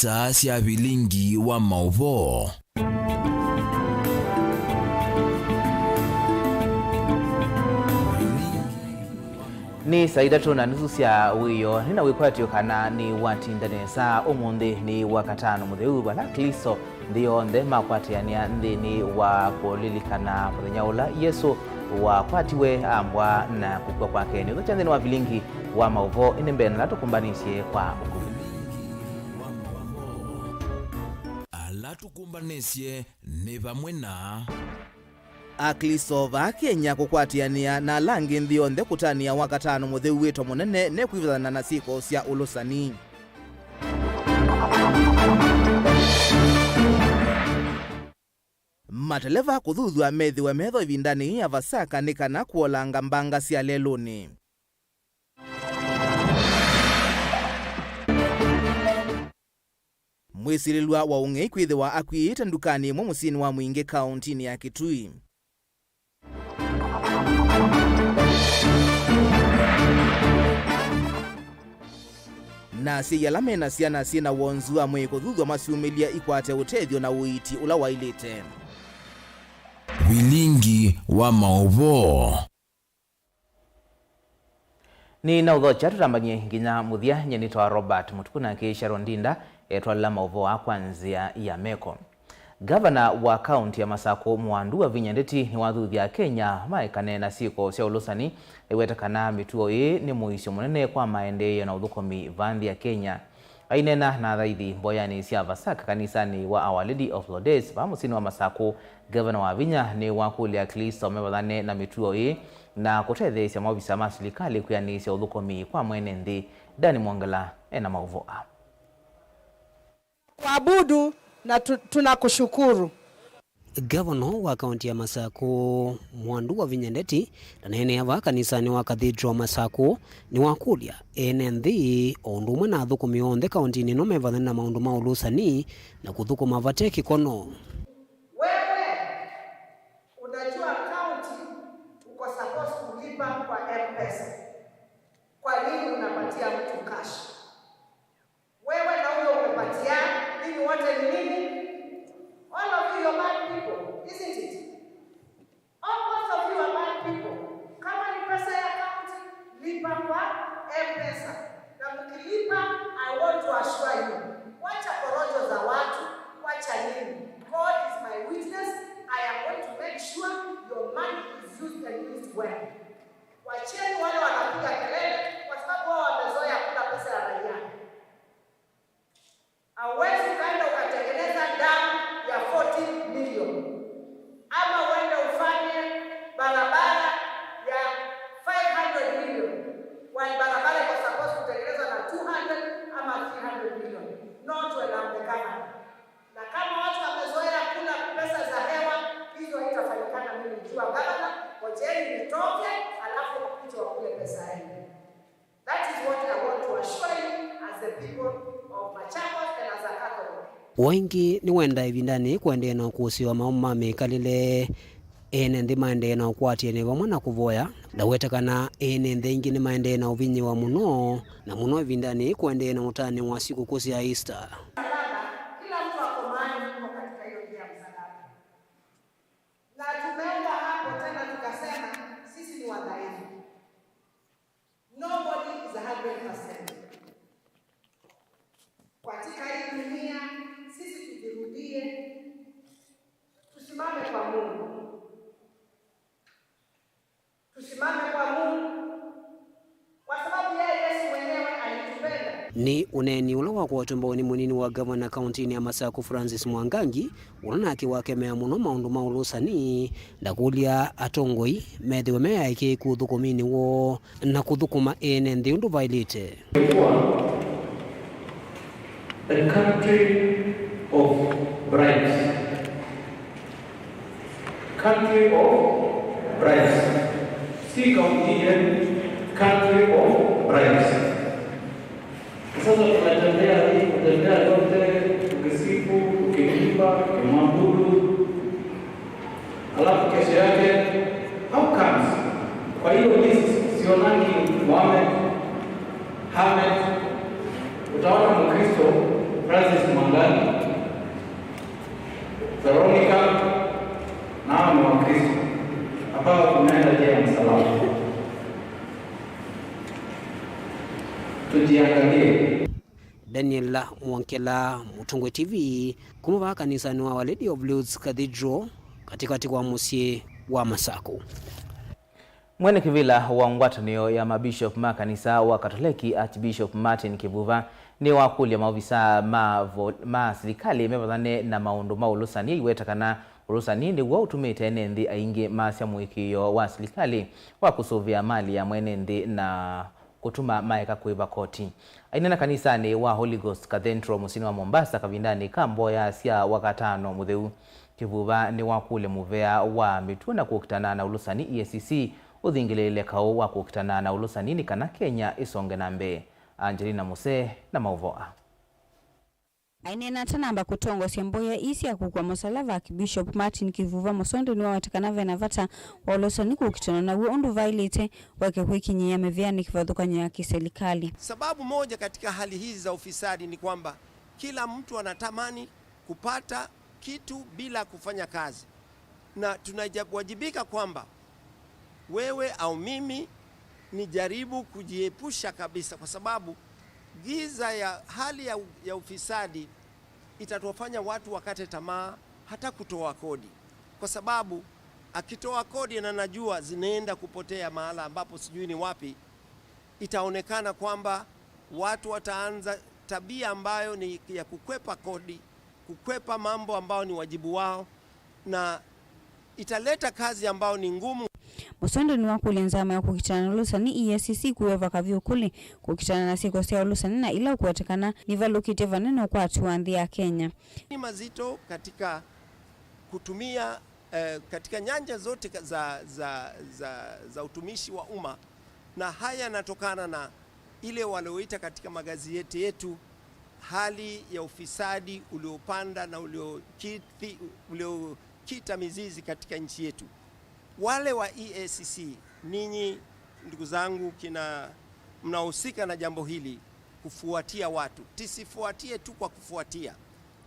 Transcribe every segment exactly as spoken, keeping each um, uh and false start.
Taa sya vilingi wa maũvoo. Nĩ saa itatũ na nusu sya wĩoo. Nĩ na wĩkwatyo kana nĩwatinda nesa. Ũmũnthĩ nĩ Wakatano mũtheu, vala Aklĩsto nthĩ yonthe makwatĩanĩa nthĩnĩ wa kũlilikana mũthenya ũla Yesũ wakwatiwe, ambwa, na kũkw'a kwake. Nĩ ũthokya nthĩnĩ wa vilingi wa maũvoo, ĩndĩ mbee na ala tũkũmbanĩsye kwa ũkuvĩ. Ala tũkũmbanĩsye nĩ vamwe na Aklĩsto vaa Kenya kũkwatĩanĩa na ala angĩ nthĩ yonthe kũtanĩa Wakatano mũtheu wĩto mũnene nĩ kwĩvathana na syĩko sya ũlũsani. Mateleva kũthuthw'a methĩwe metho ĩvindanĩ yĩĩ ya Vasaka nĩ kana kũolanga mbanga sya lelũnĩ. Mwĩsilĩlw'a wa ũng'ei kwĩthĩwa akw'ĩĩte ndukanĩ ĩmwe mũsyĩnĩ wa Mwingĩ kaũntinĩ ya Kitui. Na asyai ala me na syana syĩ na wonzu wa mwĩĩ kũthuthw'a masyumĩlye ikwate ũtethyo na ũiiti ũla waĩlĩte. Vilingi wa maũvoo. Nĩ na ũthokya tũtambany'e nginya mũthya. Nyie nĩtawa Robert Mũtuku na kĩĩ Sharon Ndinda etwalĩla maũvoo aa kwa nzĩa ya meko. Ngavana wa kaũnti ya Masakũ, Mwandu Wavinya Ndeti, nĩwathuthya Akenya maekane na syĩko sya ũlũsani. Nĩweta kana mĩtuo ĩĩ nĩ mũisyo mũnene kwa maendeeo na ũthũkũmi vaa nthĩ ya Kenya. Aineena na athaithi mboyanĩ sya Vasaka kanisanĩ wa Our Lady of Lourdes vaa mũsyĩnĩ wa Masakũ, Ngavana Wavinya nĩwakũlya Aklĩsto mevathane na mĩtuo ĩĩ na kũtetheesya maovisa ma silikalĩ kwĩanĩsya ũthũkũmi kwa mwene nthĩ. Dan Mwongela ena maũvoo aa. Kuabudu na tu-, tunakushukuru. Ngavana wa kaũnti ya Masakũ, Mwandu Wavinya Ndeti, ndaneenea vaa kanisanĩ wa Cathedral Masakũ, nĩwakũlya ene nthĩ o ũndũ ũmwe na athũkũmi onthe kaũntinĩ ĩno mevathane na maũndũ ma ũlũsani na kũthũkũma vate kĩkono. Wewe unajua county uko supposed kulipa kwa M-Pesa. Kwa nini unapatia mtu cash? Wewe na huyo umepatia, ninyi wote ni nini? All of you are bad people, isn't it? All most of you are bad people. Kama ni pesa ya county, lipa kwa M-Pesa. Na mkilipa, I want to assure you, wacha porojo za watu, wacha nini. God is my witness, I am going to make sure your money is used and used well. Wacheni wale wanapiga kelele kwa sababu wao wamezoea kula pesa ya raia. Hauwezi ukaenda ukatengeneza dam ya forty million ama uende ufanye barabara ya five hundred million, while barabara iko supposed kutengenezwa na two hundred ama three hundred million, not when I'm the governor. Na kama watu wamezoea kula pesa za hewa, hizo haitafanyikana mimi nikiwa gavana. Ngojeni nitoke, alafu wakuje wakule pesa yenu. That is what I want to assure you as the people of Machakos and as a Catholic. O ĩngĩ nĩwenda ĩvindanĩ kũendee na ũkũsĩ wa maũndũ ma mĩkalĩle. Ene nthĩ maendee na ũkwatĩanĩa vamwe na kũvoya. Ndaweta kana ene nthĩ aingĩ nĩmaendee na ũvinyĩwa mũno, na mũno ĩvindanĩ kũendee na ũtanĩ wa sikũkũ sya Easter. Msalaba, kila mtu ako mahali yuko katika hiyo njia ya msalaba. Na tumeenda hapo tena tukasema, sisi ni wadhaifu. Nobody is a hundred percent. Katika hii dunia, sisi tujirudie, tusimame kwa Mungu. Tusimame kwa Mungu, kwa sababu yeye Yesu mwenyewe alitupenda. Nĩ ũneeni ũla wakwatwe mbau nĩ mũnini wa ngavana kaũntinĩ ya Masakũ, Francis Mwangangi, ũla nake wakemea mũno maũndũ ma ũlũsani, ndakũlya atongoi methĩwe meaĩkĩĩku ũthũkũminĩ woo na kũthũkũma ene nthĩ ũndũ vaĩlĩte. A country of bribes. Country of bribes. Si kaunti yenu, country of bribes. Sasa tunatembea hii, kutembea yote, tukisifu, tukimimba, tukimwabudu. Alafu kesho yake, how comes? Kwa hiyo list sionangi Mohamed, Hamed, utaona Mkristo, Francis Ambao tunaenda njia ya msalaba. Tujiangalie. Daniel Mwongela, Mũtongoi T V, kuma vaa kanisanĩ wa Our Lady of Lourdes Cathedral, katĩkatĩ wa mũsyĩ wa Masaku. Mwene kĩvĩla wa ngwatanĩo ya mabishop ma kanisa wa Katoleki, Archbishop Martin Kivuva, nĩwakũlya maovisaa ma vo-, ma silikalĩ mevathane na maũndũ ma ũlũsani, aiweta kana ũlũsani nĩw'o ũtumĩte ene nthĩ aingĩ masya mũĩkĩĩo wa silikalĩ wa kũsũvĩa mali ya mwene nthĩ na kũtuma maeka kũĩva koti. Aineena kanisanĩ wa Holy Ghost Cathedral mũsyĩnĩ wa Mombasa kavindanĩ ka mboya sya Wakatano Mũtheu, Kivuva nĩwakũlya mũvea wa mĩtuo na kũkitana na ũlũsani, E A C C, ũthingĩlĩĩle kaũ wa kũkitana na ũlũsani nĩ kana Kenya ĩsonge na mbee. Angelina Musee na maũvoo aa. Aineena atanamba kũtongosya mboya ii sya kũkua mũsalava, Archbishop Martin Kivuva Mũsonde nĩwaweta kana ve na vata wa ũlũsani kũkitana naw'o ũndũ vaĩlĩte, wake kwĩkinyĩĩa mĩveanĩ kĩvathũkany'o ya kĩselikalĩ. Sababu moja katika hali hizi za ufisadi ni kwamba kila mtu anatamani kupata kitu bila kufanya kazi, na tunawajibika kwamba wewe au mimi ni jaribu kujiepusha kabisa, kwa sababu giza ya hali ya, ya ufisadi itatuwafanya watu wakate tamaa hata kutoa kodi, kwa sababu akitoa kodi na najua zinaenda kupotea mahala ambapo sijui ni wapi, itaonekana kwamba watu wataanza tabia ambayo ni ya kukwepa kodi, kukwepa mambo ambayo ni wajibu wao, na italeta kazi ambayo ni ngumu. Mũsonde nĩwakũlya nzama ya kũkitana na ũlũsani, E A C C, kwĩova kavyũ kũlĩ kũkitana na syĩko sya ũlũsani na ila ũkwetekana nivalũkĩtye vanene ũkwati wa nthĩ ya Kenya. Ni mazito katika kutumia, eh, katika nyanja zote ka-, za, za, za, za utumishi wa umma, na haya yanatokana na ile walioita katika magazeti yetu hali ya ufisadi uliopanda na uliokiti-, uliokita mizizi katika nchi yetu. Wale wa E A C C, ninyi ndugu zangu kina mnaohusika na jambo hili, kufuatia watu, tusifuatie tu kwa kufuatia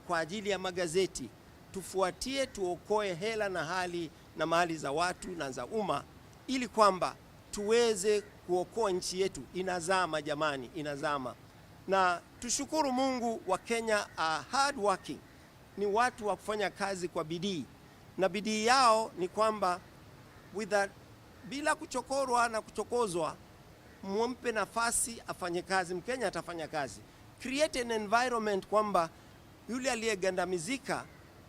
kwa ajili ya magazeti, tufuatie, tuokoe hela na hali na mali za watu na za umma, ili kwamba tuweze kuokoa nchi yetu. Inazama jamani, inazama. Na tushukuru Mungu, wa Kenya are hard working, ni watu wa kufanya kazi kwa bidii, na bidii yao ni kwamba with a, bila kuchokorwa na kuchokozwa, mumpe nafasi afanye kazi. Mkenya atafanya kazi. Create an environment kwamba yule aliyegandamizika,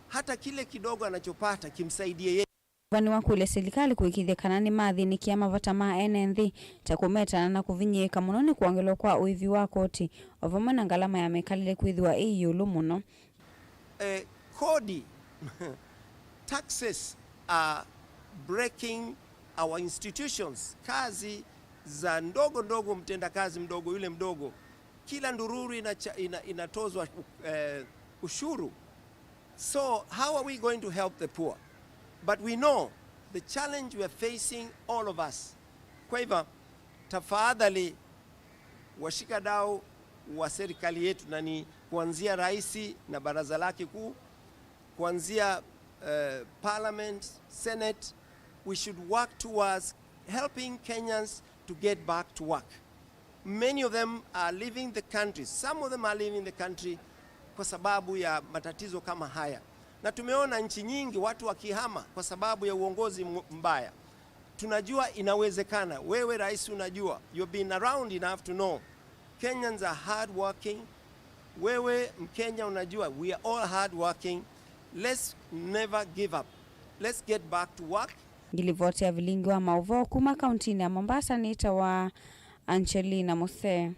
hata kile kidogo anachopata kimsaidie yeye. Vaa nĩwakũlya silikalĩ kũĩkĩĩthya kana nĩmathĩnĩkĩa mavata ma ene nthĩ, ta kũmetana na kũvinyĩĩka mũno nĩ kwongelwa kwa ũĩvi wa koti, o vamwe na ngalama ya mĩkalĩle kwĩthĩwa ĩ ĩũlũ mũno. Eh, kodi, taxes are breaking our institutions. Kazi za ndogo ndogo, mtendakazi mdogo, yule mdogo, kila ndururu inacha-, ina-, inatozwa, eh, ushuru. So how are we going to help the poor? But we know the challenge we are facing, all of us. Kwa hivyo, tafadhali, washikadau wa serikali yetu, na ni kuanzia rais na baraza lake kuu, kuanzia, eh, parliament, senate, we should work towards helping Kenyans to get back to work. Many of them are leaving the country. Some of them are leaving the country kwa sababu ya matatizo kama haya. Na tumeona nchi nyingi watu wakihama kwa sababu ya uongozi m-, mbaya. Tunajua inawezekana. Wewe rais unajua. You've been around enough to know. Kenyans are hard working. Wewe Mkenya unajua, we are all hard working. Let's never give up. Let's get back to work. Ngilivoti ya vilingi wa maũvoo kuma kauntinĩ ya Mombasa nĩtawa Angelina Musee.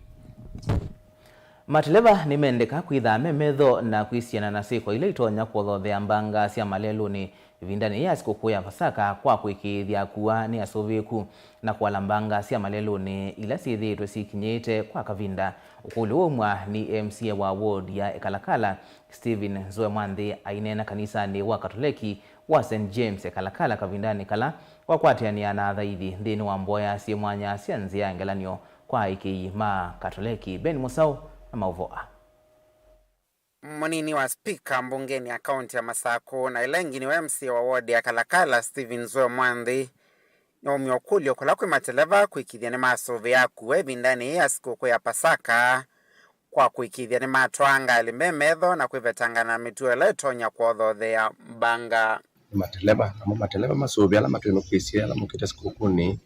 Mateleva nĩmendeka kwĩthaa me metho na kwĩsiana na syĩko ila itonya kũthothea mbanga sya malelũnĩ ĩvindanĩ ya sikũkũ ya Pasaka kwa kũĩkĩĩthya akua nĩ asũvĩĩku na kũala mbanga sya malelũnĩ ila syĩthĩĩtwe syĩkinyĩĩte kwa kavinda. Ũkũlyo waumw'a nĩ M C A wa ward ya Ekalakala, Stephen Nzoe Mwanthi, aineena kanisanĩ wa Katoleki wa Saint James Ekalakala kavindanĩ kala wakwatĩanĩa na athaithi nthĩnĩ wa mboya syĩ mwanya sya nzĩa ya ngelany'o kwa aĩkĩĩi ma Katoleki. Ben Mũsaũ na maũvoo aa. Mũnini wa spika mbungenĩ ya kaunti ya Masakũ na ĩla ĩngĩ nĩwe M C A wa ward ya Kalakala, Stephen Nzoe Mwanthi, Nĩwaumya ũkũlyo kũla kwĩ mateleva kũĩkĩĩthya nĩmasũvĩa akũũ ĩvindanĩ yĩĩ ya sikũkũ ya Pasaka, kwa kũĩkĩĩthya nĩmatwaa ngalĩ mbee metho na kwĩvetangana na mĩtuo ĩla ĩtonya kũothoothea mbanga. Nĩ mateleva, namo mateleva masũvĩa ala matwĩnũkĩsye, ala mokĩte sikũkũnĩ,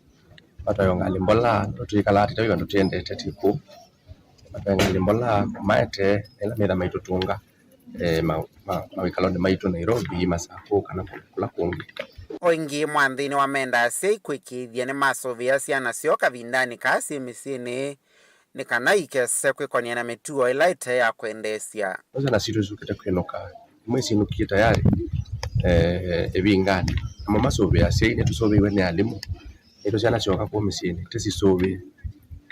matwaĩwe ngalĩ mbola, nũndũ twĩkalaa tũtavĩwa tũtendete ti kũu. Matwaĩwe ngalĩ mbola, maete, na ĩla metha maitũtũnga, eh, ma, ma, mawĩkalonĩ maitũ Nairobi, Masakũ, kana kũla kũngĩ. O ĩngĩ, mwathĩnĩ wamendaa asyai kũĩkĩĩthya nĩmasũvĩa syana syoo kavindanĩ kaa syĩ mĩsyĩnĩ, nĩ kana ikese kwĩkony'a na mĩtuo ĩla ĩte ya kwendeesya. Syana sitũ syũkĩte kwĩnũka, imwe syĩnũkie tayarĩ, eh, ĩvinganĩ. Namo masũvĩa asyai, nĩtũsũvĩiwe nĩ alimũ. Nĩtũ syana syoka kũu mĩsyĩnĩ, tĩsisũvĩe,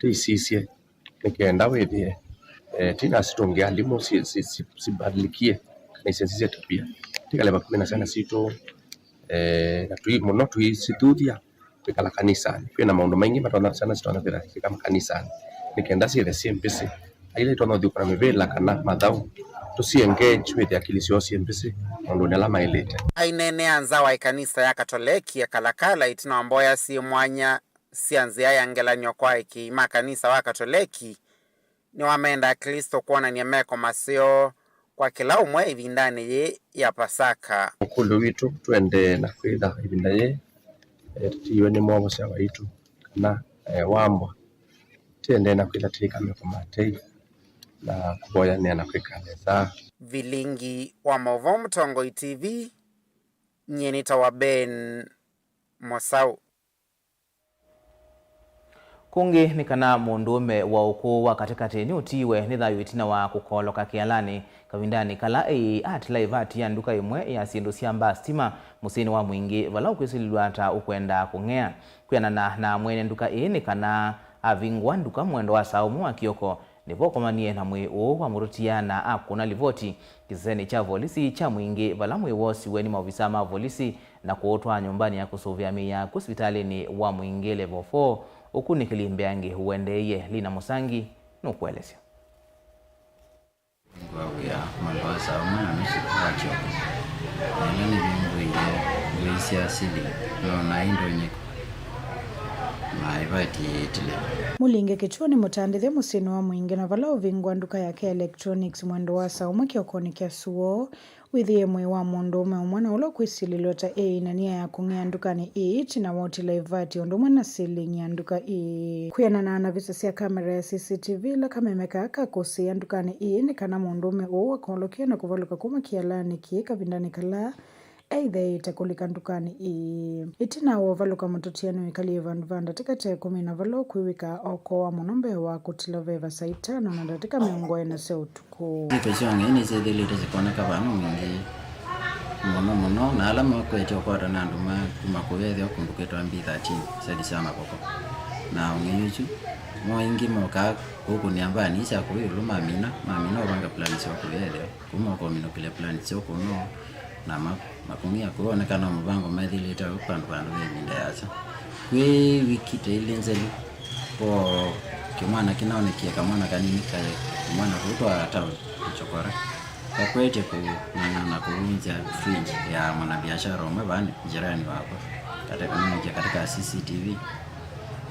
tĩisisye, nĩ kenda wĩthĩe, eh, tinasitũngĩa alimũ si, si, si, sibadilikie kana isensisye tabia. Tikale vakuvĩ na syana sitũ, eh, na tũi, mũno tũisithuthya kwĩkala kanisanĩ. Kwĩna maũndũ maingĩ matonya, syana sitonya kwĩthĩa syĩka makanisanĩ, nĩ kenda syĩthe syĩ mbĩsĩ. Aila itonya ũthiũkũna mĩvĩla kana mathaũ, tũsi engage wĩthĩa akili syoo syĩ mbĩsĩ maũndũnĩ ala maĩlĩte. Aineenea nza wa ĩkanisa ya Katoleki ya Kalakala ĩtina wa mboya syĩ mwanya sya nzĩa ya ngelany'o kwa aĩkĩĩi ma kanisa wa Katoleki, nĩwamenda Aklĩsto kwonany'a meko maseo kwa kĩla ũmwe ĩvindanĩ yĩĩ ya Pasaka. Ũkũlyo witũ tũendee na kwĩtha ĩvinda yĩĩ, eh, tũtiiwe nĩ mwovosya waitũ kana, eh, wambwa. Tũendee na kwĩtha tũyĩka meko ma tei na kũvoyanĩa na kwĩka nesa. Vilingi wa maũvoo Mũtongoi T V, nyie nĩtawa Ben Mosau. Kũngĩ nĩ kana mũndũũme wa ũkũũ wa katĩkatĩ nĩũtiiwe nĩ thayũ ĩtina wa kũkoloka kĩalanĩ kavindanĩ kala eĩĩi atila ĩvati ya nduka ĩmwe ya syĩndũ sya mbaa sitima mũsyĩnĩ wa Mwingĩ, vala ũkwĩsilĩlw'a ta ũkwenda kũng'ea. Kwĩanana na mwene nduka ĩĩ, nĩ kana avingũa nduka mwendo wa saa ũmwe wa kĩoko, nĩvo ũkomanie na mwĩĩ ũũ wamũtũtia na akũna livoti kĩsesenĩ kya volisi kya Mwingĩ, vala mwĩĩ woosiwe nĩ maovisa ma volisi na kũũtwaa nyũmbanĩ ya kũsũvĩa mĩĩ ya akw'ũ sivitalĩnĩ wa Mwingĩ Level four. Ũkunĩkĩli mbeange ũendeeie. Lina Mũsangi nũkũelesya. Ngwa wĩa mwendo wa saa ũmwe na nusu wa kĩoko. Na ĩla nĩvingũie ngũisya sili, noona indonyeka na ĩvati yĩtile. Mũlinge kĩtuo nĩ mũtandĩthya mũsyĩnĩ wa Mwingĩ, na vala ũvingũa nduka yake ya electronics mwendo wa saa ũmwe kĩokonĩ kya suo, wĩthĩe mwĩĩ wa mũndũũme ũmwe na ũla ũkwĩsilĩlw'a ta eĩna nĩ aya kũng'ea ndukanĩ ĩĩ ĩtina wa ũtila ĩvati ũndũ ũmwe na silingi ya nduka ĩĩ. Kwĩanana na visa sya kamera ya C C T V ĩla kameme kaa kakũsĩĩa ndukanĩ ĩĩ, nĩ kana mũndũũme ũũ wakolokie na kũvalũka kuma kĩalanĩ kĩĩ kavindanĩ kala eĩthaĩĩte kũlika ndukanĩ ĩĩ. Ĩtina wa ũvalũka mũtũtia nĩwĩkalie vandũ va ndatĩka ta ĩkũmi na vala ũkwĩw'ĩka okooa mũno mbee wa kũtila veva saa itano na ndatĩka mĩongo ĩna sya ũtukũ. Kũu. Syĩtwa sya ng'ei nĩsyĩthĩlĩte syĩkoneka vaa Mwingĩ mũno mũno, na ala makwete ũkwata na andũ ma kuma kũu ethĩwa kũndũ kwĩtwa B thirteen, side sya Mavoko. Na ũng'ei ũsu, mo aingĩ mokaa kũkũnĩa mbani sya kũu ĩũlũ, mamina, mamina ũvanga plani sya kũu ethĩwa kũu makominũkĩlya plani sya kũu no, na ma, makũng'ĩa kũu oneka no mũvango methĩlĩte vandũ vandũ ve ĩvinda yasa. Kwĩ wiki ta ilĩ nzelu, po kĩmwana kĩnaonekie, kamwana kanini kaĩ, kamwana kau twa town, Chokora, kakwetye kũng'ang'ana kũvunzya fridge ya mwanabiashara ũmwe vaa jirani wakwa, kate-, katika C C T V.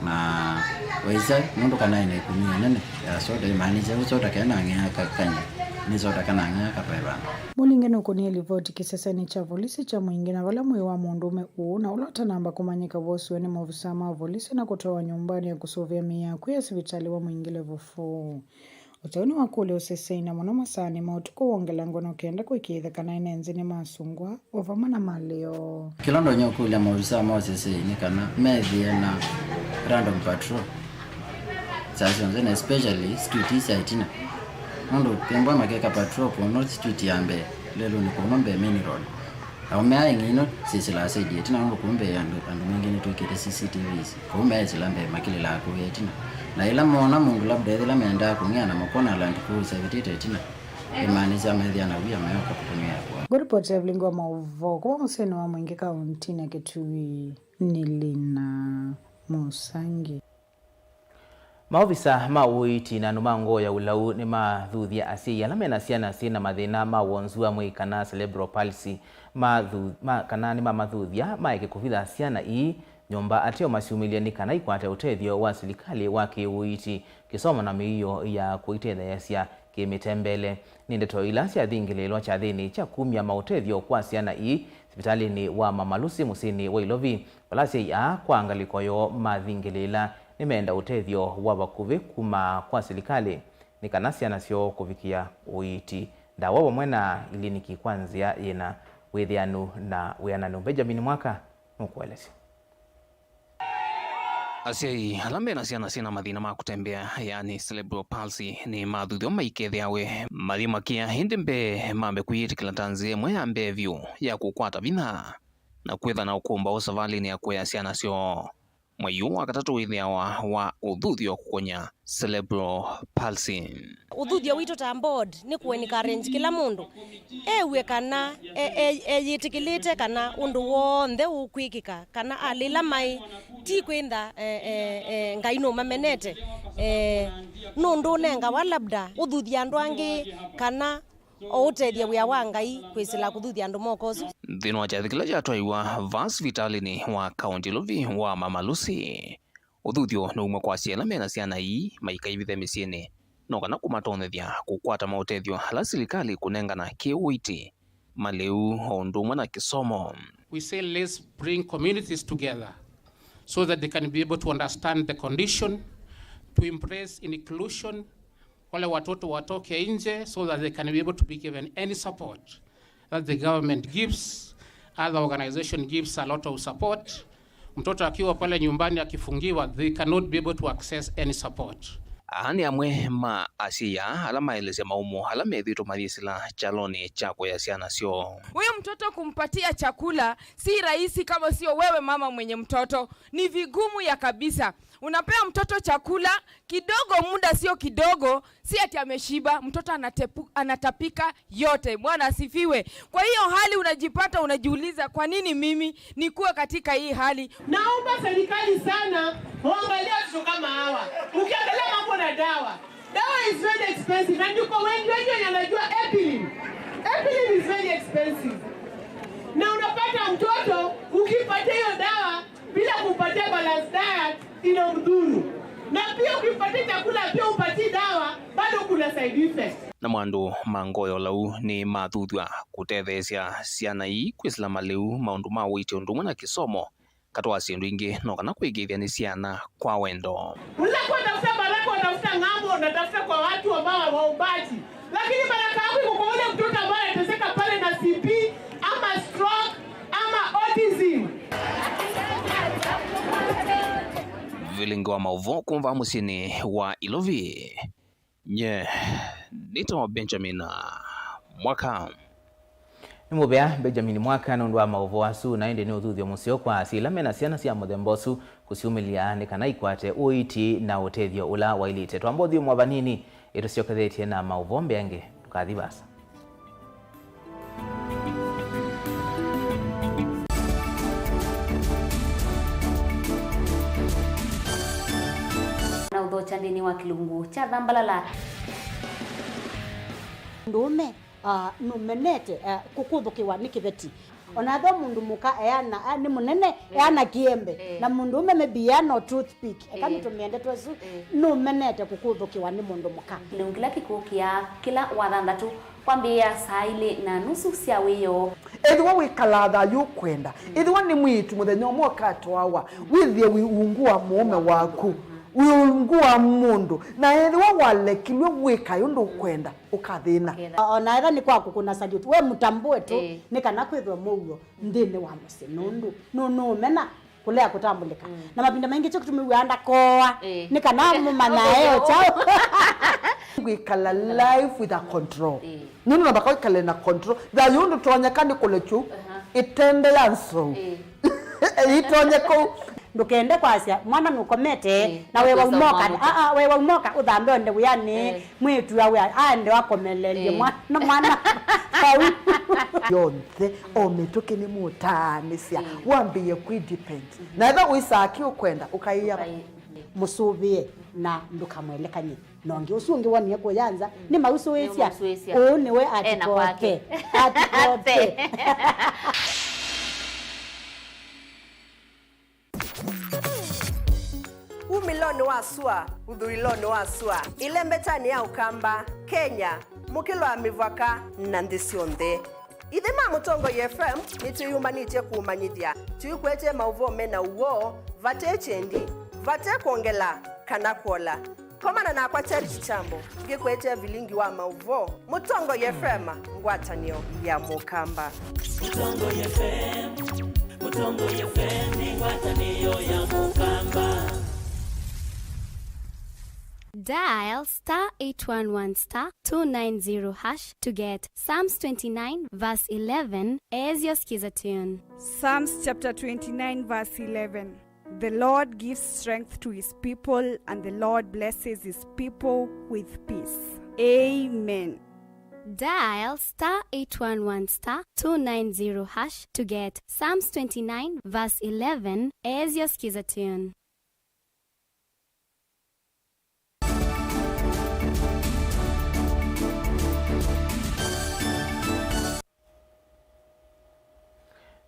Na waisya nũndũ kanaĩ na ĩkunia ĩnene ya soda, ĩmaanisya ũu soda kenang'ea ka-, kanyũ, nĩ soda kanang'ea katoe vandũ. Mũlinge nũkũnie livoti kĩsesenĩ kya volisi kya Mwingĩ, na vala mwĩĩ wa mũndũũme ũũ na ũla ũtanamba kũmanyĩka wosiwe nĩ maovisaa ma volisi na kũtwawa nyũmbanĩ ya kũsũvĩa mĩĩ ya akw'ũ ya sivitalĩ wa Mwingĩ Level four. Ũteu nĩwakũlya ũseseina mũno masaanĩ ma ũtukũ wa ngelangũno kenda kũĩkĩĩthya kana ene nzĩ nĩmasũngwa o vamwe na malĩ oo. Kĩla ndonya ũkũlya maovisaa ma ũseseĩ nĩ kana methĩe na random patrol saa syonthe, na especially street ii sya ĩtina, nũndũ kembwa makeka patrol kũno street ya mbee lelũnĩ kũno mbee main road. Aũme aa ing'ei ino syĩsĩlaa saidi ya ĩtina, nũndũ kũu mbee andũ, andũ maingĩ nĩtwĩkĩte C C T Vs. Kũu meesĩla mbee makilĩlaa kũu ya ĩtina. Na yĩla moona mũndũ labda ethĩla mendaa kũng'ea na makona Land Cruiser ĩvĩtĩte ĩtina, ĩmaanisya methĩa na wia meoka kũtũmĩa kũa. Good report ya vilingi wa maũvoo kuma mũsyĩnĩ wa Mwingĩ kauntinĩ ya Kitui nĩ Lina Mũsangi. Maovisa ma ũiiti na andũ ma ngoo ya ũlau nĩmathuthya asyai ala mena syana syĩ na mathĩna ma wonzu wa mwĩĩ kana cerebral palsy, mathu-, ma, kana nĩmamathuthya maeke kũvitha syana ii nyũmba ateo masyumĩlye nĩ kana ikwate ũtethyo wa silikalĩ wa kĩ-ũiiti, kĩsomo na mĩio ya kũitetheesya kĩ-mĩtembele. Nĩ ndeto ila syathingĩlĩĩlwa kyathĩnĩ kya kumya maũtethyo kwa syana ii sivitalĩnĩ wa Mama Lucy mũsyĩnĩ wa Ilovi, vala asyai aa kwa ngalĩko yoo mathingĩlĩĩla nĩmeenda ũtethyo wa vakuvĩ kuma kwa silikalĩ nĩ kana syana syoo kũvikĩa ũiiti, ndawa vamwe na iliniki kwa nzĩa yĩna wĩthĩanu na wĩananu. Benjamin Mwaka nũkũelesya. Asyai ala me na syana syĩ na mathĩna ma kũtembea, yaani cerebral palsy, nĩmathuthw'a maikethĩa we mathi makĩa, ĩndĩ mbee mambe kwĩyĩtĩkĩla ta nzĩa ĩmwe ya mbee vyũ ya kũkwata vinya na kwĩtha na ũkũmbaũ savalĩnĩ ya kũea syana syoo. Mwei ũũ wa katatũ wĩthĩawa wa ũthuthyo kũkony'a cerebral palsy. Ũthuthyo witũ ta board nĩ kũ encourage kĩla mũndũ ew'e kana e- e- eyĩtĩkĩlĩte kana ũndũ w'onthe ũkwĩkĩka, kana alĩ ĩla maĩ ti kwĩntha e- e- e- Ngai nũmamenete, e, nũndũ ũnengawa labda ũthuthya andũ angĩ kana o ũtethya wĩa wa Ngai kwĩsĩla kũthuthya andũ moko ũsu. Nthĩnĩ wa kyathĩ kĩla kyatwaiwa vaa sivitalĩnĩ wa kaũnti Ilovi wa Mama Lucy, ũthuthyo nĩ ũmwe kwa asyai ala mena syana ii maikaivithe mĩsyĩnĩ, no kana kũmatonyethya kũkwata maũtethyo ala silikalĩ ĩkũnengana kĩ-ũiiti, malĩu, o ũndũ ũmwe na kĩsomo. We say let's bring communities together so that they can be able to understand the condition, to embrace inclusion, wale watoto watoke nje so that they can be able to be given any support that the government gives, other organization gives a lot of support. Mtoto akiwa pale nyumbani akifungiwa, they cannot be able to access any support. Aa nĩ amwe ma asyai ala maelesya maumo ala methĩĩtwe mayĩsĩla kyalonĩ kya kũea syana syoo. Huyu mtoto kumpatia chakula si rahisi kama sio wewe mama mwenye mtoto. Ni vigumu ya kabisa. Unapea mtoto chakula kidogo, muda sio kidogo, si ati ameshiba, mtoto anatepu- anatapika yote. Bwana asifiwe. Kwa hiyo hali unajipata unajiuliza, kwa nini mimi nikuwe katika hii hali? Naomba serikali sana waangalie watoto kama hawa. Ukiangalia mambo na dawa, dawa is very expensive, na ndio kwa wengi wengi wenye wanajua Epilim. Epilim is very expensive, na unapata mtoto ukipatia hiyo dawa bila kumpatia balance diet inamdhuru, na pia ukimpatia chakula pia umpatie dawa, bado kuna side effects. Namo andũ ma ngoyo lau nĩmathuthw'a kũtetheesya syana ii kwĩsĩla malĩu, maũndũ ma ũiiti ũndũ ũmwe na kĩsomo, katĩ wa syĩndũ ingĩ no kana kũĩkĩĩthya nĩ syana kwa wendo. Unaweza kuwa tafuta baraka, unatafuta ng'ambo, unatafuta kwa watu ambao waombaji. Lakini baraka yako iko kwa ule mtoto ambaye anateseka pale na C P ama stroke ama autism. Vilingi wa maũvoo kuma vaa mũsyĩnĩ wa Ilovi. Nye nĩtawa Benjamin Mwaka. Nĩ mũvea Benjamin Mwaka nũndũ wa maũvoo asu, na ĩndĩ nĩ ũthuthyo mũseo kwa asyai ala mena syana sya mũthemba ũsu kũsyumĩlya nĩ kana ikwate ũiiti na ũtethyo ũla waĩlĩte. Twamba ũthyũmũa vanini, ĩtũsyokethetye na maũvoo mbeange, ndũkathi vaasa. Na ũthokya nthĩnĩ wa kĩlungu kya Thambalala. Mũndũũme, ah, nũmenete, ah, kũkũthũkĩwa nĩ kĩveti. Ona ethĩwa mũndũ mũka eana, ah, nĩ mũnene, eana kĩembe. Eh. Na mũndũũme maybe eana o toothpick. Eka, eh, nĩtũmĩe ndeto ĩsu, eh, nũmenete kũkũthũkĩwa nĩ mũndũ mũka. Kĩlungu kĩla kĩkũkĩa kĩla Wathanthatũ kwambĩĩa saa ilĩ na nusu sya wĩoo. Ethĩwa wĩkalaa thayũ ũkwenda, ethĩwa nĩ mwĩĩtu mũthenya ũmwe ũkatwawa, wĩthĩe wĩ ungu wa mũũme waku, wĩ ungu wa mũndũ, na ethĩwa walekilw'e wĩkae ũndũ ũkwenda, ũkathĩna. Ũketha. O na ethĩwa nĩ kwa kũkũna salute, we mũtambũe tu, ĩĩ, nĩ kana kwĩthwe mũuo nthĩnĩ wa mũsyĩ, nũndũ nũ- nũũmena kũlea kũtambũlĩka. Mm. Na mavinda maingĩ kyo kĩtũmĩw'aa ndakooa, ĩĩ, nĩ kana mũmanyae o kyaũ. Gwĩkala life with a control. Ĩĩ. Nũndũ namba kwĩkale na control. Thayũ ndũtonyeka nĩ kũlekyu, aha, ĩtende ya nsou. Ĩĩ. Ĩtonye kũu. Ndũkende kwasya mwana nũkomete, ĩĩ, na we waumoka, ah, ah, we waumoka ũthambe onde wĩanĩ, ĩĩ, mwĩĩtu awe aende akomelelye, ĩĩ, mwana, mwana vau. Yonthe, o mĩtũkĩ nĩmũtaanĩsya, ĩĩ, wambĩĩe kwĩ depend. Na ethĩwa ũisaa kĩ ũkwenda, ũkaĩa. Ũkaĩ-, ĩĩ. Mũsũvĩe na ndũkamwelekany'e na ũngĩ. Ũsu ũngĩ wonie kũya nza, mm, nĩmausũĩsya. Nĩmausũĩsya. Ũũ nĩwe ena kwake. Atikoke. Atikoke. Ate. Ũmĩlonĩ wa sua, ũthũĩlonĩ wa sua, ĩlembetanĩ ya Ũkamba, Kenya, mũkĩlo wa mĩvaka, na nthĩ syonthe. Ithyĩ ma Mũtongoi F M nĩtwĩyumanĩtye kũũmanyĩthya, tũikwete maũvoo me na ũw'o, vate kyendi, vate kwongela kana kwola. Komana nakwa Charity Chambo, ngĩkwete vilingi wa maũvoo, Mũtongoi F M, ngwatanĩo ya Mũkamba. Mũtongoi F M, Mũtongoi F M nĩ ngwatanĩo ya Mũkamba. Dial star eight one one star two nine zero hash to get Psalms twenty-nine verse eleven as your skiza tune. Psalms chapter twenty-nine, verse eleven. The Lord gives strength to his people, and the Lord blesses his people with peace. Amen. Dial star eight one one star two nine zero hash to get Psalms twenty-nine verse eleven as your skiza tune.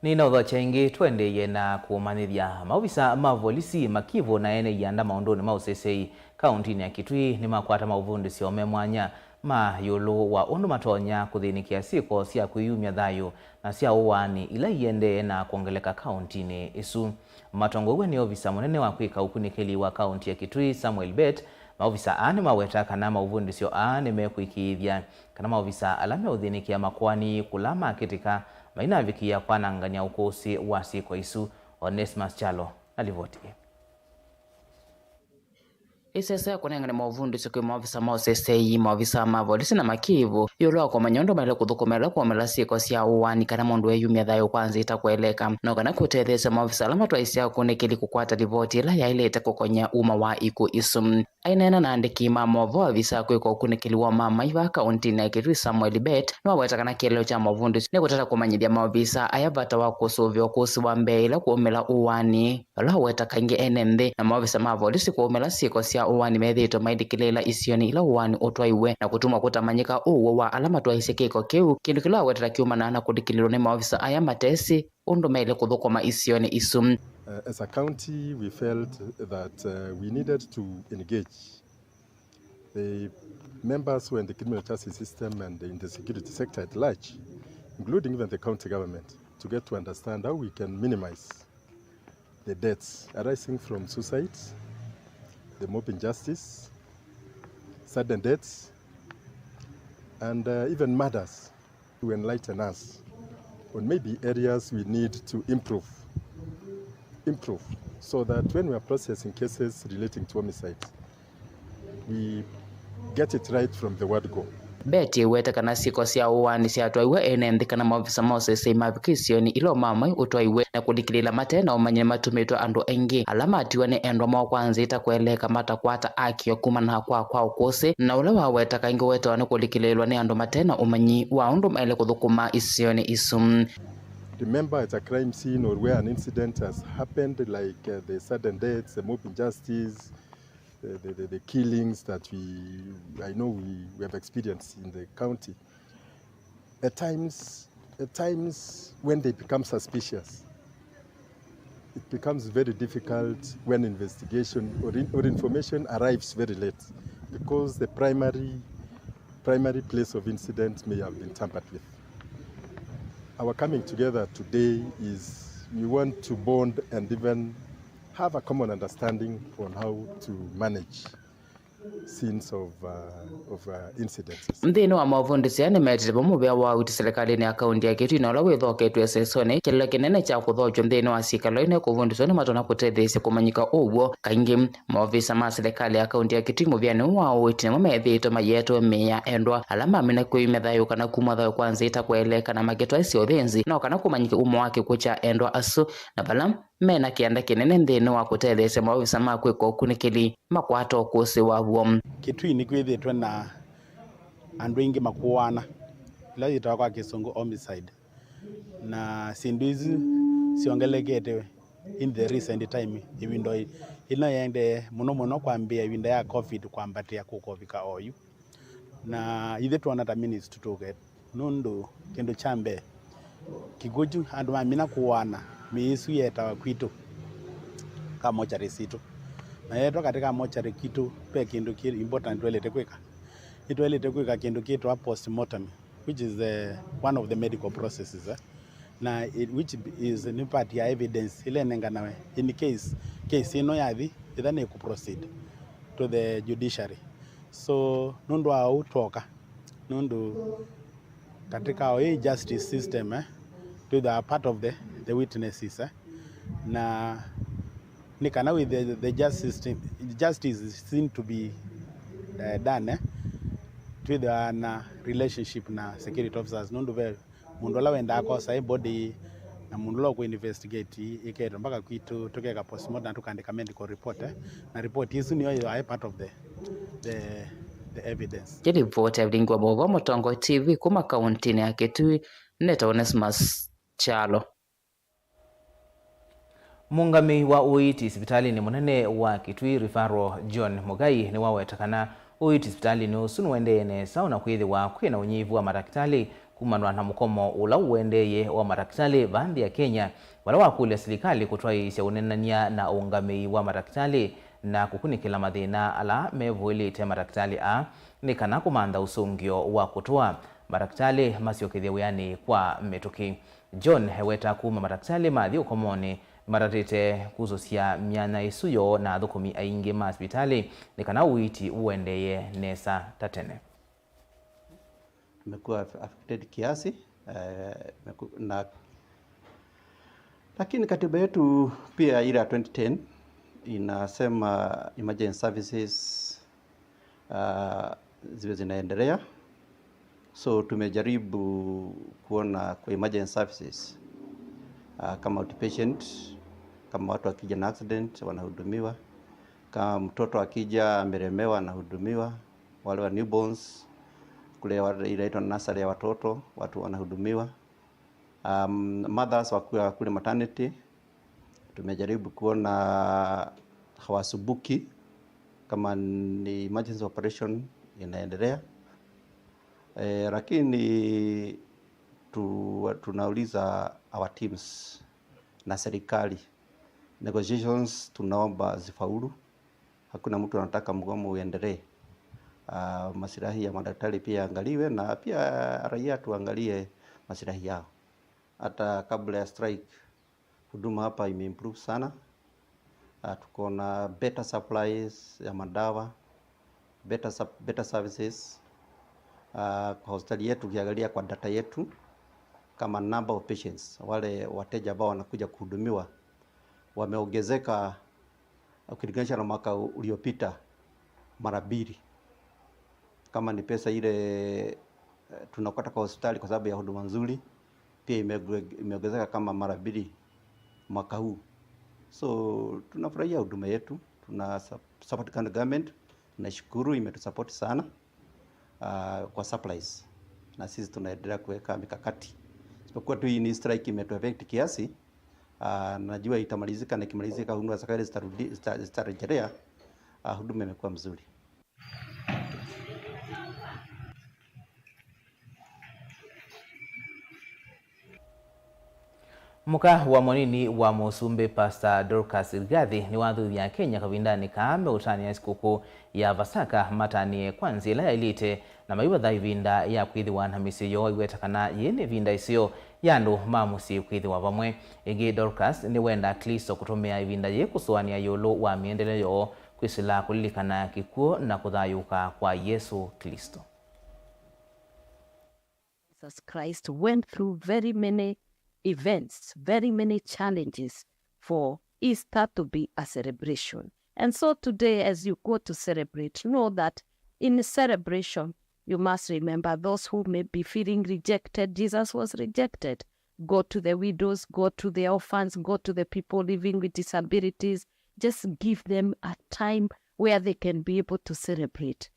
Nĩnaũthokya ĩngĩ, tũendeeye na kũmanyĩthya. Maovisa ma volisi, makivũ na ene ianda maũndũnĩ ma ũseseĩ kaũntinĩ ya Kitui nĩmakwata maũvundĩsyo me mwanya ma ĩũlũ wa ũndũ matonya kũthĩnĩkĩa syĩko sya kwĩyumya thayũ na sya ũaani ila iendee na kwongeleka kaũntinĩ ĩsu. Matongoew'e nĩ ovisa mũnene wa kwĩka ũkunĩkĩli wa kaũnti ya Kitui, Samuel Bett, maovisa aa nĩmaweta kana maũvundĩsyo aa nĩmekũĩkĩĩthya kana maovisa ala meũthĩnĩkĩa makoani kũla makĩtĩka mainavikĩĩa kwanangany'a ũkũsĩ wa syĩko isu. Onesmus Kyalo na livoti ĩĩ. Ĩsese ya kũnengane maũvundĩsyo kwĩ maovisa ma ũseseĩ, maovisa ma volisi na makivũ ĩũlũ wa kũmanya ũndũ maĩle kũthũkũma ĩla kwaumĩla syĩko sya ũaani kana mũndũ eyumya thayũ kwa nzĩa ĩtakũeleka, no kana kũtetheesya maovisa ala matwaĩsya ũkunĩkĩli kũkwata livoti ĩla yaĩlĩte kũkony'a uma wa ikw'ũ isu. Aineena na andĩki ma maũvoo, ovisa kwĩka ũkunĩkĩli wa mamai vaa kaũntinĩ ya Kitui, Samuel Bett, nĩwaweta kana kĩeleelo kya maũvundĩsyo nĩ kũtata kũmanyĩthya maovisa aya vata wa kũsũvĩa ũkũsĩ wa mbee ĩla kwaumĩla ũaani. Vala aweta kaingĩ ene nthĩ na maovisa ma volisi kwaumĩla syĩko sya ũaani methĩĩtwe mailĩkĩlĩĩla isionĩ ila ũaani ũtwaiwe na kũtuma kũtamanyĩka ũw'o wa ala matwaĩsye kĩko kĩu, kĩndũ kĩla awetete kyumanaa na kũlikĩlĩlwa nĩ maovisa aya matesĩ ũndũ maĩle kũthũkũma isionĩ isu. Uh, as a county, we felt that, uh, we needed to engage the members who are in the criminal justice system and in the security sector at large, including even the county government, to get to understand how we can minimize the deaths arising from suicides, the mob injustice, sudden deaths, and, uh, even murders, to enlighten us on maybe areas we need to improve, improve, so that when we are processing cases relating to homicides, we get it right from the word go. Bett ĩwete kana syĩko sya ũaani syatwaiwe ene nthĩ kana maovisa ma ũseseĩ mavika isionĩ ila ũmamai ũtwaiwe na kũlikĩlĩĩla mate na ũmanyi nĩmatumĩtwe andũ aingĩ ala matiwa nĩ endwa moo kwa nzĩa ĩtakũeleeka matakwata akĩo kumana na kwaa kwa ũkũsĩ, na ũla waweta kaingĩ ũetawa nĩ kũlikĩlĩĩlwa nĩ andũ mate na ũmanyi wa ũndũ maĩle kũthũkũma isionĩ isu. Remember, at a crime scene or where an incident has happened, like, uh, the sudden deaths, the mob injustice, the, the, the, the killings that we, I know we, we have experienced in the county, at times, at times when they become suspicious, it becomes very difficult when investigation or, in, or information arrives very late, because the primary, primary place of incident may have been tampered with. Our coming together today is we want to bond and even have a common understanding on how to manage scenes of, uh, of, uh, incidences. Nthĩnĩ wa maũvundĩsyo aya nĩmetĩte vamwe mũvea wa ũiiti silikalĩnĩ ya kaũnti ya Kitui na ũla wĩthoketw'e ĩsesonĩ, kĩlĩlo kĩnene kya kũthokyw'a nthĩnĩ wa syĩkalo ino kũvundĩswa nĩmatonya kũtetheesya kũmanyĩka ũw'o. Kaingĩ, maovisa ma silikalĩ ya kaũnti ya Kitui mũvĩanĩ ũũ wa ũiiti nĩmo methĩĩtwe mayĩetwe mĩĩ ya endwa ala mamina kwĩyumya thayũ kana kumw'a thayũ kwa nzĩa ĩtakũeleeka na makĩtwaĩsya ũthĩnzi, no kana kũmanyĩke umo wa kĩkw'ũ kya endwa asu, na vala me na kĩanda kĩnene nthĩnĩ wa kũtetheesya maovisa ma kwĩka ũkunĩkĩli makwata ũkũsĩ waw'o. Kitui nĩkwĩthĩĩtwe na andũ aingĩ makũaana, ila yĩtawa kwa Kĩsũngũ homicide, na syĩndũ isu syongelekete in the recent time, ĩvinda ĩ-, ĩno yaendee mũno mũno kwambĩĩa ĩvinda ya covid kwambatĩa kũkovika oyu. Na ithyĩ twona ta ministry tũke, nũndũ kĩndũ kya mbee, kĩkw'ũ kyu andũ mamina kũaana, mĩĩ ĩsu yetawa kwitũ ka mortuary sitũ. Na yetwa katika mochari kitu, ve kĩndũ kĩ important twaĩlĩte kwĩka. Nĩtwaĩlĩte kwĩka kĩndũ kĩtwa postmortem, which is the, one of the medical processes, eh? Na it, which is nĩ part ya evidence ĩla ĩnenganawe in case case ĩno yathi ĩtha nĩ kũ proceed to the judiciary. So nũndũ wa ũu twoka, nũndũ katika ĩĩ justice system, eh, twĩthĩwa part of the, the witnesses, eh, na nĩ kana with the, the justice, justice seem to be, eh, done, eh, twĩthĩwa na relationship na security officers, nũndũ ve mũndũ ũla wendaa kosa ĩ body na mũndũ ũla ũkũ investigate ĩketwe mpaka kwitũ, tũkeka postmortem na tũkaandĩka medical report, eh, na report ĩsu nĩyo yĩthĩwa part of the, the, the evidence. Yĩ livoti ya vilingi wa maũvoo Mũtongoi T V kuma kauntinĩ ya Kitui, nĩtawa Onesmus Kyalo. Mũũngamĩi wa ũiiti sivitalĩnĩ mũnene wa Kitui Referral, John Mugai, nĩwaweta kana ũiiti sivitalĩnĩ ũsu nũendeeye nesa, o na kwĩthĩwa kwĩ na ũnyivu wa matakĩtalĩ kumanwa na mũkomo ũla ũendeeye wa matakĩtalĩ vaa nthĩ ya Kenya, vala wakũlya silikalĩ kũtwaĩĩsya ũneenany'a na ũũngamĩi wa matakĩtalĩ na kũkunĩkĩla mathĩna ala mevũĩlĩte matakĩtalĩ aa nĩ kana kũmantha ũsũngĩo wa kũtũa matakĩtalĩ masyokethye wĩanĩ kwa mĩtũkĩ. John eweta kuma matakĩtalĩ mathi ũkomonĩ nĩmatatĩte kusũsya myanya ĩsu yoo na athũkũmi aingĩ ma sivitalĩ nĩ kana ũiiti ũendeeye nesa ta tene. Tumekuwa aff-, affected kiasi, eh, meku-, na, lakini katiba yetu pia ile ya twenty ten inasema emergency services, ah, ziwe zinaendelea. So tumejaribu kuona kwa emergency services, ah, kama outpatient, kama watu wakija na accident wanahudumiwa, kama mtoto akija amelemewa anahudumiwa, wale wa newborns, kule wa-, inaitwa nursery ya watoto, watu wanahudumiwa. Um, mothers wakiwa kule maternity, tumejaribu kuona hawasumbuki kama ni emergency operation inaendelea. Eh, lakini tu-, tunauliza our teams na serikali, negotiations tunaomba zifaulu. Hakuna mtu anataka mgomo uendelee. Ah, masilahi ya madaktari pia yaangaliwe na pia raia tuangalie masilahi yao. Hata kabla ya strike, huduma hapa imeimprove sana. Ah, tuko na better supplies ya madawa, better sup-, better services. Ah, kwa hospitali yetu, ukiangalia kwa data yetu, kama number of patients, wale wateja ambao wanakuja kuhudumiwa wameongezeka ukilinganisha na mwaka u-, uliopita mara mbili. Kama ni pesa ile, eh, tunapata kwa hospitali kwa sababu ya huduma nzuri, pia imegre-, imeongezeka kama mara mbili mwaka huu. So, tunafurahia huduma yetu, tuna sup-, support county government, tunashukuru imetusupport sana, ah, kwa supplies. Na sisi tunaendelea kuweka mikakati. Isipokuwa tu hii ni strike imetuaffect kiasi, ah, najua itamalizika, na ikimalizika huduma za kawaida zitarudi, zita-, zitarejelea. Ah, huduma imekuwa mzuri. Mũka wa mũnini wa mũsumbĩ, Pastor Dorcas Rigathi, nĩwathuthya Akenya kavindanĩ kaa meũtanĩa sikũkũ ya Vasaka matanĩe kwa nzĩa ĩla yaĩlĩte na maivatha ĩvinda ya kwĩthĩwa na mĩsyĩ yoo, aiweta kana yĩĩ nĩ ĩvinda ĩseo ya andũ ma mũsyĩ kwĩthĩwa vamwe. Ĩngĩ, Dorcas nĩwendaa Aklĩsto kũtũmĩa ĩvinda yĩĩ kũsũanĩa ĩũlũ wa mĩendele yoo, kwĩsĩla kũlilikana kĩkw'ũ na kũthayũũka kwa Yesũ Klĩsto. Jesus Christ went through very many events, very many challenges for Easter to be a celebration. And so today, as you go to celebrate, know that in celebration, you must remember those who may be feeling rejected. Jesus was rejected. Go to the widows, go to the orphans, go to the people living with disabilities. Just give them a time where they can be able to celebrate.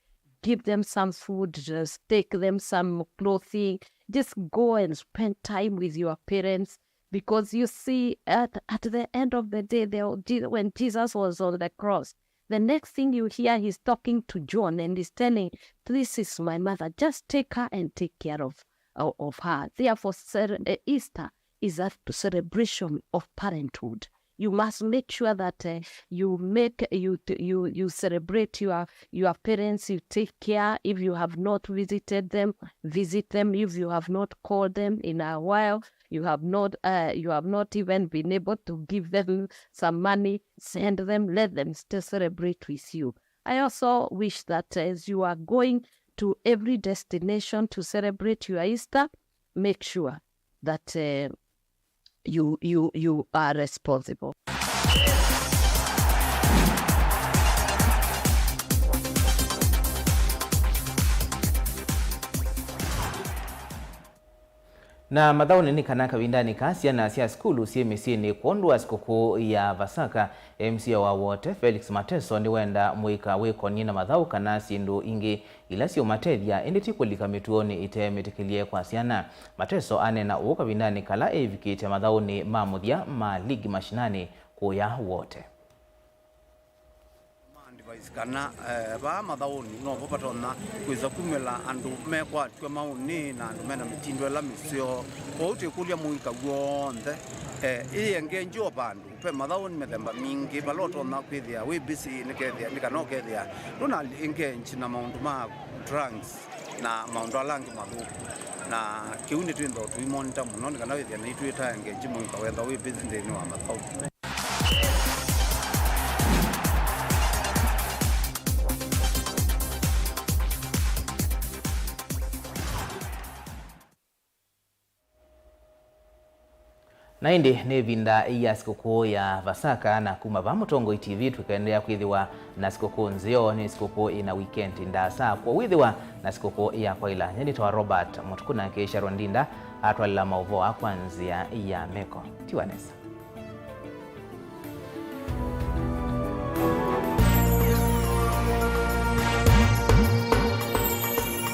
Give them some food, just take them some clothing. Just go and spend time with your parents, because you see, at, at the end of the day, they, Je-, when Jesus was on the cross, the next thing you hear, he's talking to John and he's telling, "This is my mother. Just take her and take care of, of, of her." Therefore, cel-, eh, Easter is a celebration of parenthood. You must make sure that, uh, you make, you, you, you celebrate your, your parents, you take care. If you have not visited them, visit them. If you have not called them in a while, you have not, uh, you have not even been able to give them some money, send them, let them still celebrate with you. I also wish that as you are going to every destination to celebrate your Easter, make sure that, uh, you, you, you are responsible. Na mathaũnĩ nĩ kana kavindanĩ ka syana sya sukulu syĩ mĩsyĩnĩ kwondũ wa sikũkũ ya Vasaka, M C A wa Wote, Felix Mateso, nĩwenda mũika wĩkonĩ na mathaũ kana syĩndũ ingĩ ila syũmatethya, ĩndĩ ti kũlika mĩtuonĩ ĩte mĩtĩkĩlye kwa syana. Mateso aneena ũũ kavindanĩ kala eĩvikĩte mathaũnĩ ma mũthya ma ligi mashinani kũya Wote. Ma advise kana, eh, vaa mathaũnĩ novo vatonya kwĩsa kumĩla andũ mekwatw'a maũnĩ na andũ mena mĩtindo ĩla mĩseo. Kwoou twĩkũlya mũika w'onthe, eh, ĩengenji o vandũ. Ve mathaũnĩ mĩthemba mingĩ, vala ũtonya kwĩthĩa wĩ busy nĩkethĩa, nĩ kana ũkethĩa ndũna engage na maũndũ ma drugs na maũndũ ala angĩ mathũku. Na kĩu nĩtwĩthĩawa tũimonita mũno nĩ kana wĩthĩa naitũ ĩta engage mũika wethwa wĩ busy nthĩnĩ wa mathaũ. Na ĩndĩ nĩ ĩvinda ya sikũkũ ya Vasaka, na kuma vaa Mũtongoi T V tũkaendeea kwĩthĩwa na sikũkũ nzeo. Nĩ sikũkũ ĩna weekend ndaasa, kwoou ĩthĩwa na sikũkũ ya kwaĩla. Nyie nĩtawa Robert Mũtuku, nake Sharon Ndinda atwalĩla maũvoo aa kwa nzĩa ya meko. Tiwa nesa.